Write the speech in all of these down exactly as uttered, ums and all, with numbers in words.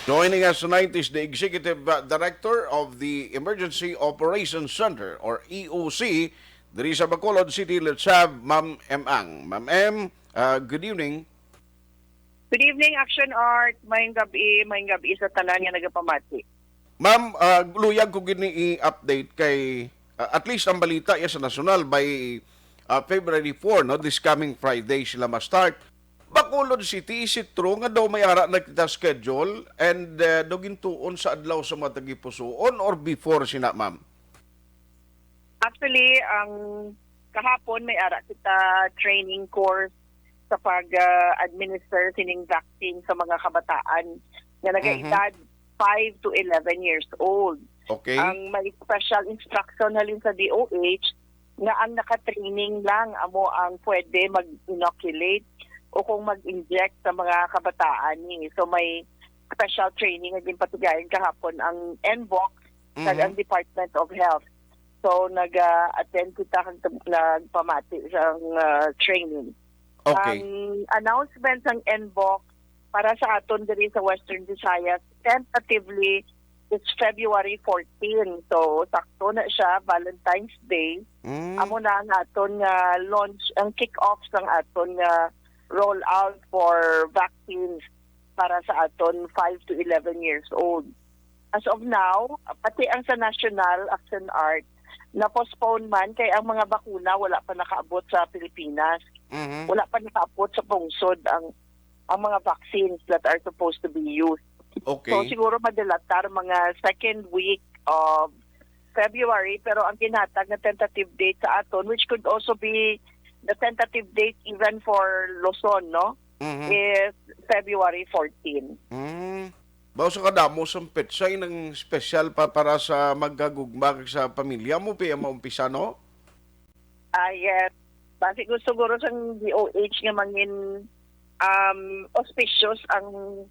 Joining us tonight is the Executive, uh, Director of the Emergency Operations Center or E O C diri sa Bacolod City, Letsab, Ma'am M Ang. Ma'am M, uh, good evening. Good evening, Action Art. Mayong gabi, mayong gabi sa tanan nga nagapamati. Ma'am, uh, luyag ko gini i-update kay, uh, at least ang balita ya sa nasyonal by, uh, February four, no, this coming Friday sila ma-start. Bacolod City, is it true nga daw may ara na kita schedule and, uh, daw gintuon sa adlaw sa mga tagipusoon or before sina, ma'am? Actually, ang kahapon may ara kita training course sa pag, ah, administer sining vaccine sa mga kabataan nga nagaedad five to eleven years old. Okay. Ang may special instruction halin sa D O H nga ang naka-training lang amo ang pwede mag-inoculate o kung mag-inject sa mga kabataan ni. So may special training nga ginpatigayon kahapon ang N BOC kag ang Department of Health. So nag-attend kita kag nagpamati sang, ah, training. Okay. Ang announcement sang N BOC para sa aton diri sa Western Visayas, tentatively, it's February fourteen. So, sakto na siya, Valentine's Day. Mm. Amo na ang aton nga launch, ang kick-off sang aton nga rollout for vaccines para sa aton five to eleven years old. As of now, pati ang sa National Action Art, na-postpone man kay ang mga bakuna wala pa nakaabot sa Pilipinas. Mhm. Wala pa nakaabot sa pungsod ang, ang mga vaccines that are supposed to be used. Okay. So, siguro madilatar mga second week of February, pero ang ginhatag na tentative date sa aton, which could also be the tentative date even for Luzon, no? Mhm. Is February fourteen. Mm. Baw sa kadamo sang petsay nang espesyal pa para sa magkagugma kag sa pamilya mo, pa maumpisa, no? Ah, yes. Basi gusto guro sang D O H nga mangin, um, auspicious ang,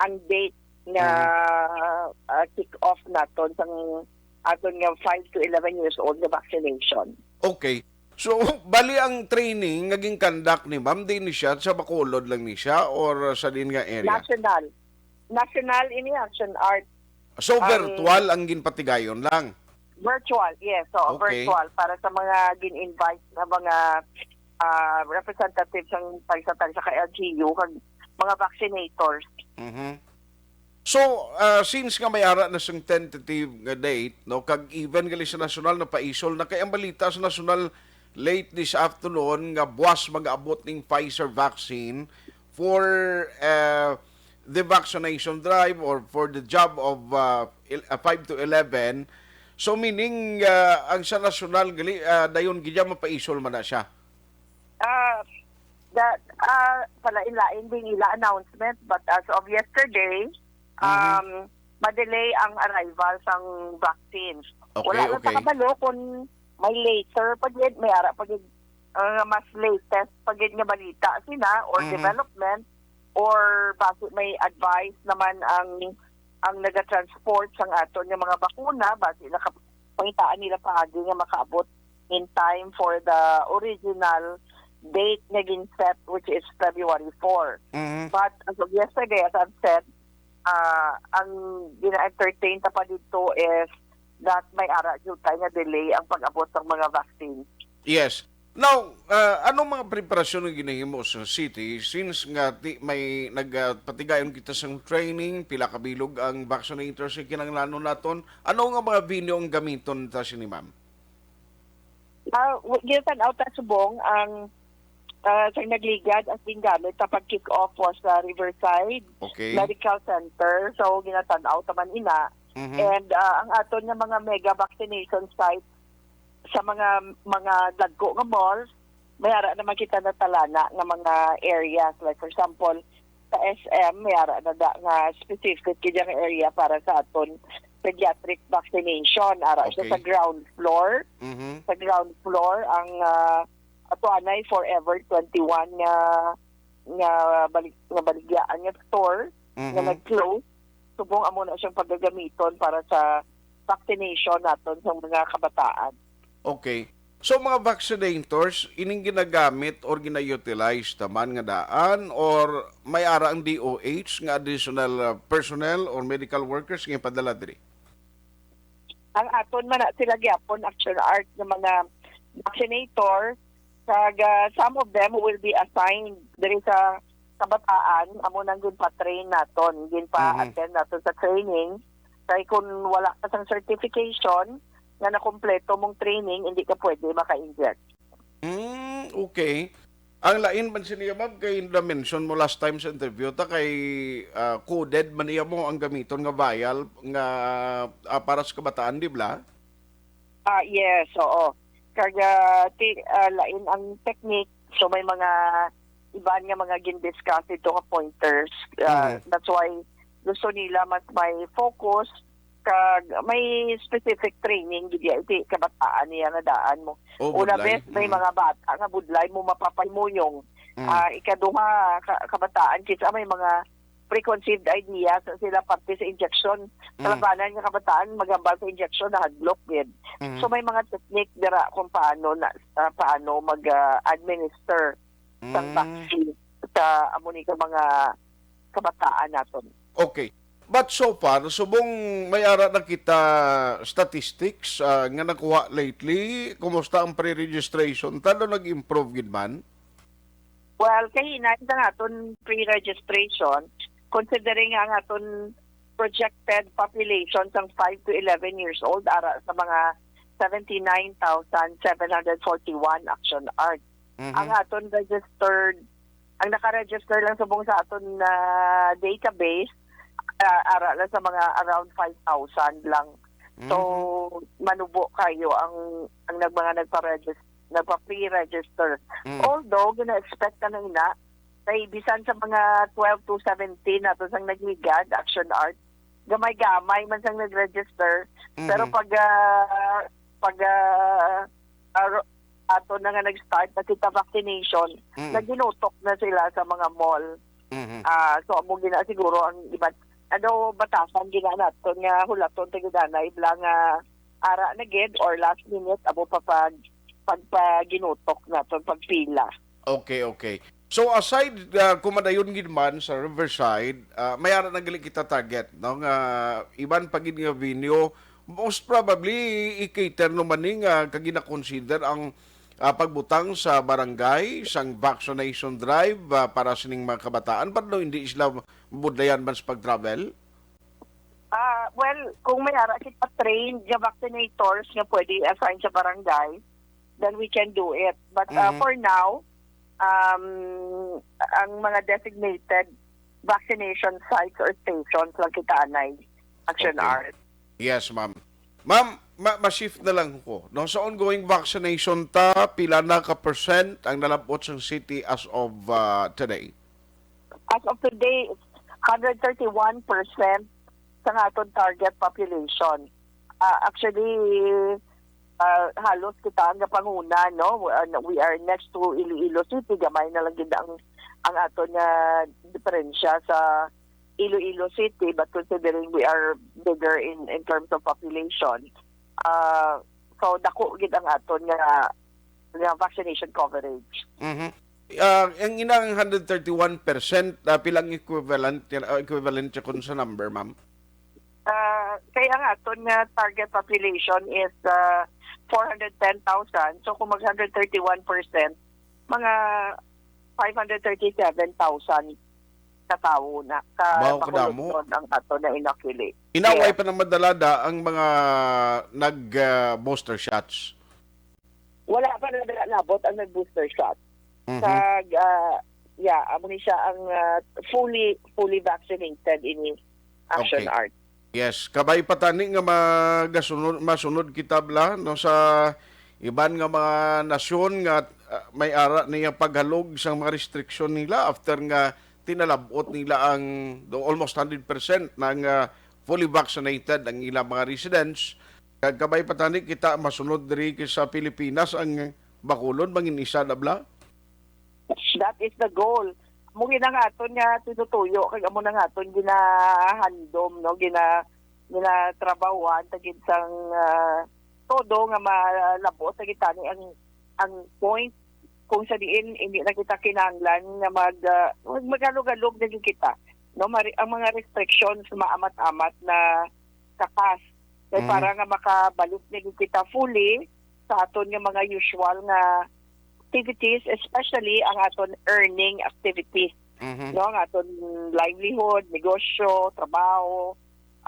ang date nga, Mhm. ah, kick off naton sang aton nga five to eleven years old nga vaccination. Okay. So, bali ang training nga gin-conduct ni ma'am, di ni siya sa Bacolod lang ni siya or sa din nga area? National. National ini, Action Art. So, Ang virtual ang ginpatigayon lang? Virtual, yes. So, Okay. virtual para sa mga gin-invite na mga, ah, representatives ng tagsa-tagsa ka L G U kag mga vaccinators. Mhm. So, ah, since nga may ara na siyang tentative nga date, no, kag even gali sa nasyonal, napaisol na kay ang balita sa nasyonal late this afternoon nga buwas mag-abot ning Pfizer vaccine for, ah, the vaccination drive or for the job of, ah, il-, ah, five to eleven. So, meaning, ah, ang sa nasyonal gali, ah, dayon gid mapaisol man na siya. Ah, that, ah, palain-lain din ila announcement, but as of yesterday, Mhm. um, madelay ang arrival sang vaccine. Okay, Wala lang okay. Kabalo kung may later pa gid, may ara pa gid, ah, mas latest pa gid nga balita sina or Mhm. development, or basi may advice naman ang, ang naga-transport sang aton nga mga bakuna, basi naka-, pangitaan nila paagi nga makaabot in time for the original date nga gin-set, which is February four. Mhm. But as of yesterday, as I've said, ah, ang gina-entertain ta pa dito is that may ara gyud tayo nga delay ang pag-abot sang mga vaccine. Yes. Now, ah, anong mga preparasyon ang ginahimo sa city since nga ti-, may nagpatigayon kita sang training, pila ka bilog ang vaccinators nga kinahanglanon naton? Ano nga mga venue ang gamiton ta sini, ma'am? Ah, w-, ginatan-aw ta subong ang, ah, sa nagligad ang gingamit sa pag-kick off was sa Riverside Okay. Medical Center. So, ginatan-aw ta man ina. Mhm. And, ah, ang aton nga mga mega vaccination site sa mga, mga dagko nga malls, may ara naman kita natalana nga mga areas. Like, for example, sa S M, may ara na da nga specific nga area para sa aton pediatric vaccination. Ara siya Okay. sa ground floor. Mhm. Sa ground floor, ang, ah, ato anay Forever twenty-one nga, nga balig-, nga baligyaan nga store nga Mhm. nag-close. Subong amo na siyang pagagamiton para sa vaccination naton sa mga kabataan. Okay. So, mga vaccinators, ining ginagamit or gina-utilize naman nga daan, or may ara ang D O H nga additional, uh, personnel or medical workers nga ipadala diri? Ang aton man na sila gyapon, Action Art, nga mga vaccinator, kag, ah, some of them will be assigned diri sa kabataan, amo nang ginpa-train naton, ginpa-attend naton sa training. Kay kung wala ka sang certification nga nakompleto mong training, hindi ka pwede maka-inject. Hmm, okay. Ang lain man siniya, ma'am, kay na-mention mo last time sa interview ta kay, ah, coded man niya mo ang gamiton nga vial nga, ah, para sa kabataan, di ba? Ah, yes, oo. Kag, ah, ti-, ah, lain ang technique. So, may mga iban nga mga gin-discuss dito nga pointers. Ah, Mhm. That's why gusto nila mas may focus kag may specific training gid ya, iti kabataan niya nga daan mo. Oh, Una, budlay. Bes, may Mm. mga bata nga budlay mo mapapahimuyong. Mm. Ah, ikaduha, ka-, kabataan, kinsa may mga preconceived ideas na sila parte sa injection. Mm. Sa labanan nga kabataan, maghambal sa injection, nahadlok gid. Mm. So, may mga technique dira kung paano na, ah, paano mag, ah, administer sang Mm. vaccine sa amo ni ka mga kabataan naton. Okay. But so far, subong may ara na kita statistics, ah, nga nakuha lately, kumusta ang pre-registration? Tano nag-improve gid man? Well, kahinay sa aton pre-registration, considering ang aton projected population sang five to eleven years old, ara sa mga seventy-nine thousand seven hundred forty-one, Action Art. Mhm. Ang aton registered, ang naka-register lang subong sa aton na database, ah, ara lang sa mga around five thousand lang. So, Mhm. manubo kayo ang, ang nag-, mga nagpa-regis-, nagpa-pre-register. Mm. Although, gina-expect na na ina, kay bisan sa mga twelve to seventeen nato sang naghigad, Action Art, gamay-gamay man sang nag-register. Mhm. Pero pag, ah, pag, ah, aro-, ato na nga nag-start na kita vaccination, Mm. naginutok na sila sa mga mall. Mhm. Ah, so, amo gina siguro ang iban. Ano, batasan gina naton nga hulaton ta gid anay, bla nga ara na gid or last minute, amo pa pag, pagpaginutok naton, pagpila. Okay, okay. So, aside, ah, kumadayon gid man sa Riverside, ah, may ara na gali kita target, no, nga iban pa gid nga venue, most probably, i-cater no man ni nga kag gina-consider ang, ah, pagbutang sa barangay sang vaccination drive, ah, para sining mga kabataan, para daw hindi sila budlayan man sa pag-travel? Ah, well, kung may ara kita trained nga vaccinators nga pwede i-assign sa barangay, then we can do it. But, ah, Mhm. for now, um, ang mga designated vaccination sites or stations lang kita anay, Action Okay. Art. Yes, ma'am. Ma'am, ma-, ma-shift na lang ko, no? Sa ongoing vaccination ta, pila na ka percent ang nalabot sa city as of, ah, today? As of today, it's hundred thirty-one percent sa aton target population. Ah, actually, ah, halos kita ang napanguna, no? We are, we are next to Iloilo City. Gamay na lang gid ang, ang aton nga diferensya sa Iloilo City, but considering we are bigger in, in terms of population, ah, so dako gid ang aton nga, nga vaccination coverage. Mhm. Ah, ang inang hundred thirty-one percent, ah, pilang equivalent, ah, equivalent siya kun sa number, ma'am? Ah, kay ang aton nga target population is, ah, four hundred ten thousand. So, kung mag hundred thirty-one percent, mga five hundred thirty-seven thousand ka tawo na, ka Wow, kadamo. Bacolodnon ang ato na inakili. Inaway Yes. pa ng madalada ang mga nag, ah, booster shots? Wala pa na nabot ang nag-booster shot. Mhm. Kag, ah, yeah, amo ni siya ang, ah, fully, fully vaccinated ini Action Okay. Art. Yes, kabay pa tani nga magasunod, masunod kita bla, no, sa iban nga mga nasyon nga, ah, may ara niya paghalog sa mga restriksyon nila after nga tinalabot nila ang do-, almost hundred percent ng, ah, fully vaccinated ang ilang mga residents. Kag kabay pa tani kita masunod diri sa Pilipinas ang Bacolod, mangin isa na bla? That is the goal. Amo gid ang aton nga tinutuyo, kag amo na nga aton ginahandom, no? Gina-, ginatrabahuan ta gid sang, ah, todo nga malabo sa gitani ang, ang point kung sa diin hindi na kita kinahanglan nga mag, ah, mag-, maghalog-halog na gyud kita, no? Mari-, ang mga restrictions maamat-amat na kapas. Kay Mm. para nga makabalik na gyud kita fully sa aton nga mga usual nga activities, especially ang aton earning activities, Mhm. no? Ang aton livelihood, negosyo, trabaho,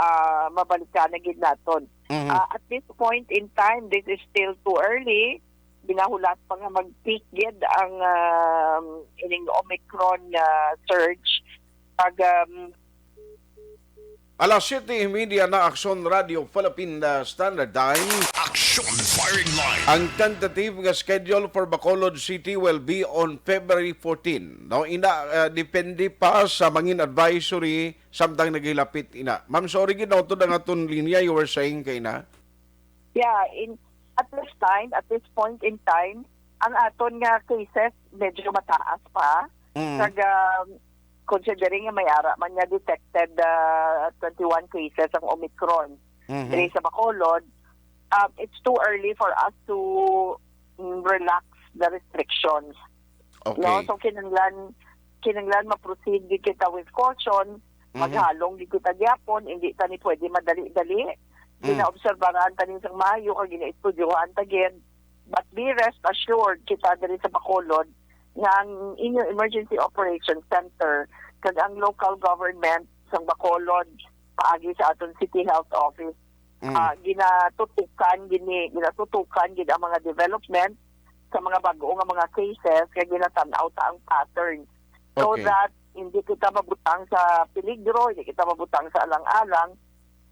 ah, mabalikan na gid naton. Mhm. Ah, at this point in time, this is still too early. Ginahulat pa nga mag-peak gid ang, um, ining Omicron, ah, surge. Pag, um, Alas siyete y media na, Aksyon Radio Philippine, uh, Standard Time. Aksyon Firing Line. Ang tentative nga schedule for Bacolod City will be on February fourteen. No, ina, uh, depende pa sa mangin advisory samtang naghilapit ina. Ma'am, sorry, ginautod ang aton linya, you were saying kay na? Yeah, in, at this time, at this point in time, ang aton nga cases medyo mataas pa. Mm. Kag, um, considering nga may ara man nga detected, uh, twenty-one cases ang Omicron Mhm. diri sa Bacolod, um, it's too early for us to, mm, relax the restrictions. Okay. No? So, kinahanglan, kinahanglan ma-proceed gid kita with caution, Mhm. maghalong gid kita gyapon, hindi ta ni pwede madali-dali. Mm. Ginaobserbaran ta ni sang maayo kag ginaestudyohan ta gid. But be rest assured, kita diri sa Bacolod, nga ang inyo Emergency Operations Center kag ang local government sang Bacolod, paagi sa aton City Health Office, Mm. ah, ginatutukan gini, ginatutukan gid ang mga development sa mga bag-o nga mga cases, kag ginatan-aw ta ang pattern. So Okay. that hindi kita mabutang sa peligro, hindi kita mabutang sa alang-alang,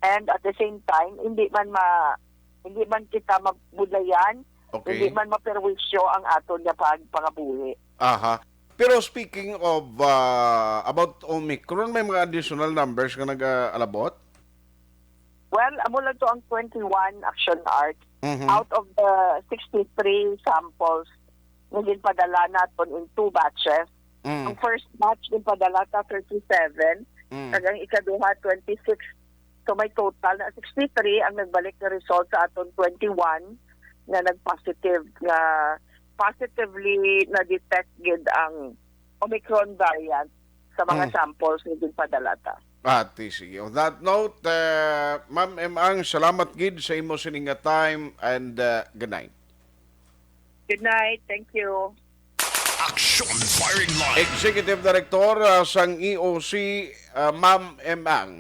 and at the same time, hindi man ma-, hindi man kita mabudlayan, Okay. hindi man maperwisyo ang aton nga pagpangabuhi. Aha. Pero speaking of, ah, about Omicron, may mga additional numbers nga nag-aalabot? Well, amo lang to ang twenty-one, Action Art. Mhm. Out of the sixty-three samples nga ginpadala naton in two batches, Mm. ang first batch ginpadala ta thirty-seven, Mm. kag ang ikaduha twenty-six. So may total na sixty-three ang nagbalik nga result sa aton twenty-one nga nag-positive, nga positively na-detect gid ang Omicron variant sa mga Mm. samples nga ginpadala ta. Ati, sige. On that note, uh, Ma'am M. Ang, salamat gid sa imo sining nga time and, uh, good night. Good night. Thank you. Action Firing Line. Executive Director, uh, sang E O C, uh, Ma'am M. Ang.